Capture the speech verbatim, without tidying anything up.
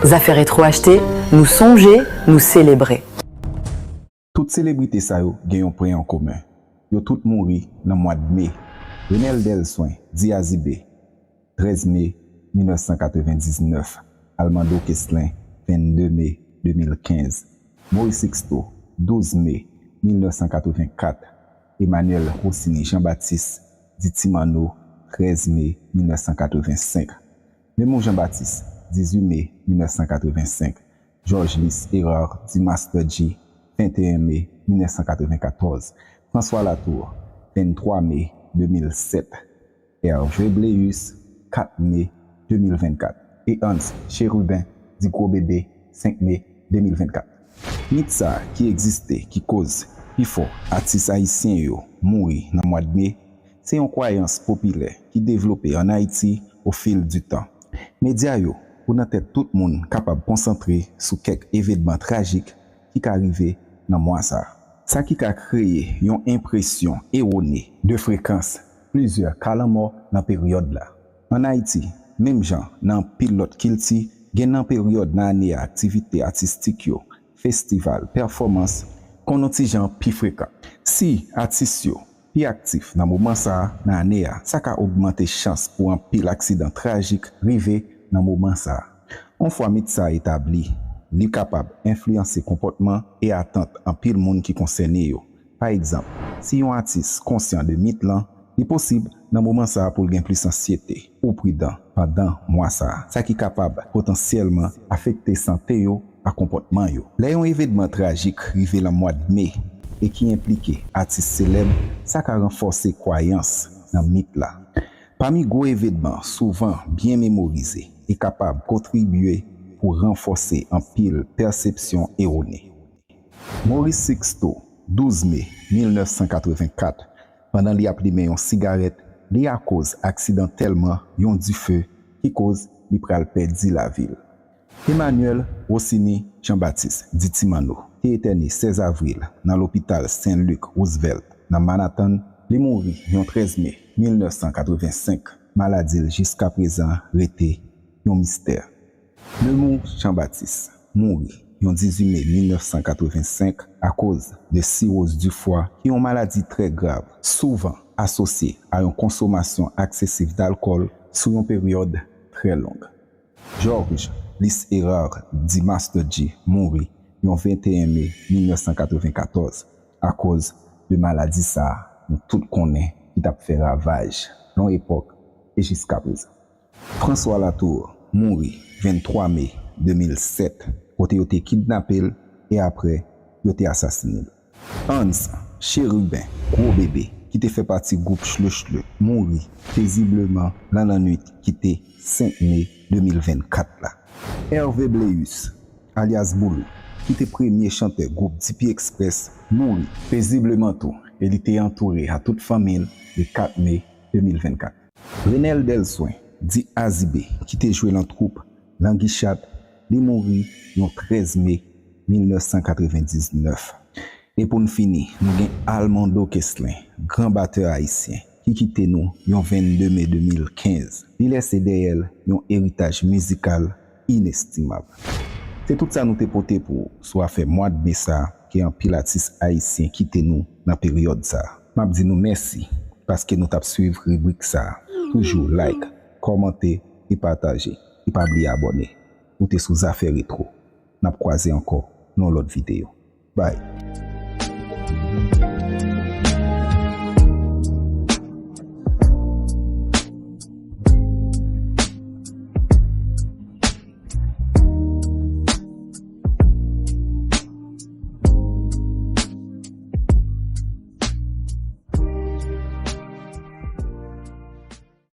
Zafè Retro achte, nou sonje, nou selebre. Tout selebrite sa yo gen yon pwen an komen. Yo tout mouri nan mwa d me. Renel Delswen, di Azibé, trèz me mil nèf san katrevendiznèf, Almando Queslin, vennde me de mil kenz, Maurice Sixto, douz me mil nèf san katrevenkat, Emmanuel Rossini Jean Baptiste, di Ti Manno, trèz me mil nèf san katrevensenk, Memou Jean Baptiste, dizuit me mil nèf san katrevensenk, Georges Lys Hérard, di Master Dji, venteyen me mil nèf san katrevenkatòz, François Latour, venntwa me de mil sèt, Hervé Bléus, kat me de mil vennkat, e Hans Chérubin, di Gwo Bebe, senk me de mil vennkat. Mit sa a ki egziste ki koz pifò atis ayisyen yo mouri nan mwa d me, se yon kwayans popilè ki devlope ann Ayiti ofil di tan. Medya yo, pou nan tèt tout moun kapab konsantre sou kèk evenman trajik ki ka rive nan mwa sa a. Sa ki ka kreye yon enpresyon ewone de frekans plizyè ka lanmò nan peryòd la. Ann Ayiti, menm jan nan anpil lòt kilti, gen nan peryòd nan ane a aktivite atistik yo, festival, pèfòmans, konn yon ti jan pi frekan. Si atis yo pi aktif nan moman sa a nan ane a, sa ka ogmante chans pou anpil aksidan trajik rive nan moman sa a. Yon fwa mit sa a etabli, li kapab enfliyanse konpòtman e atant anpil moun ki konsène yo. Pa egzanp, si yon atis konsyan de mit lan, li posib nan moman sa a pou l gen plis ansyete ou pridan pandan mwa sa a, sa ki kapab potansyèlman afekte sante yo ak konpòtman yo. Lè yon evenman trajik rive nan mwa d me e ki enplike atis selèb, sa ka ranfòse kwayans nan mit la. Pami gwo evenman souvan byen memorize e kapab kontribye pou ranfòse anpil pèsepsyon ewone. Maurice Sixto, douz me mil nèf san katrevenkat, pandan li ap limen yon sigarèt, li akoz aksidantèlman yon dife ki koz li pral pèdi lavi l. Emmanuel Rossini Jean Baptiste, di Ti Manno, te etène sèz avril nan lopital Saint Luc Roosevelt nan Manhattan. Li mouri yon trèz me mil nèf san katrevensenk. Maladi l jiskaprezan rete yon mistè. Memou Jean Baptiste mouri yon dizuit me mil nèf san katrevensenk akoz de siwoz di fwa, ki yon maladi trè grav, souvan asosye a yon konsomasyon eksesif dalkòl sou yon peryòd trè long. Georges Lys Hérard, di Master Dji, mouri yon venteyen me mil nèf san katrevenkatòz akoz de maladi sa a nou tout konnen ki t ap fè ravaj nan yon epòk e jiskaprezan. François Latour mouri venntwa me de mil sèt, kote yo te kidnape l e apre yo te asasine l. Hans Chérubin, Gwo Bebe, ki te fè pati gwoup Chle Chle, mouri pezibleman nan lannwit ki te senk me de mil vennkat la. Hervé Bléus, alyas Boulou, ki te premye chantè gwoup D P Express, mouri pezibleman tou e li te antoure a tout fanmi l le kat me de mil vennkat. Renel Delswen, di Azibé, ki te jwe nan twoup Langi Chat, li mouri yon trèz me mil nèf san katrevendiznèf. E pou n fini, nou gen Almando Queslin, gran batè ayisyen, ki kite nou yon vennde me de mil kenz. Li lese dèyè l yon eritaj mizikal inestimab. Se tout sa nou te pote pou ou sou afè mwa d me sa a ke anpil atis ayisyen kite nou nan peryòd sa a. M ap di nou mèsi paske nou t ap swiv ribrik sa a. Toujou like, kòmante e pataje. E pa bliye abòne. Ou te sou Zafè Retro. N ap kwaze ankò nan yon lòt videyo. Bye.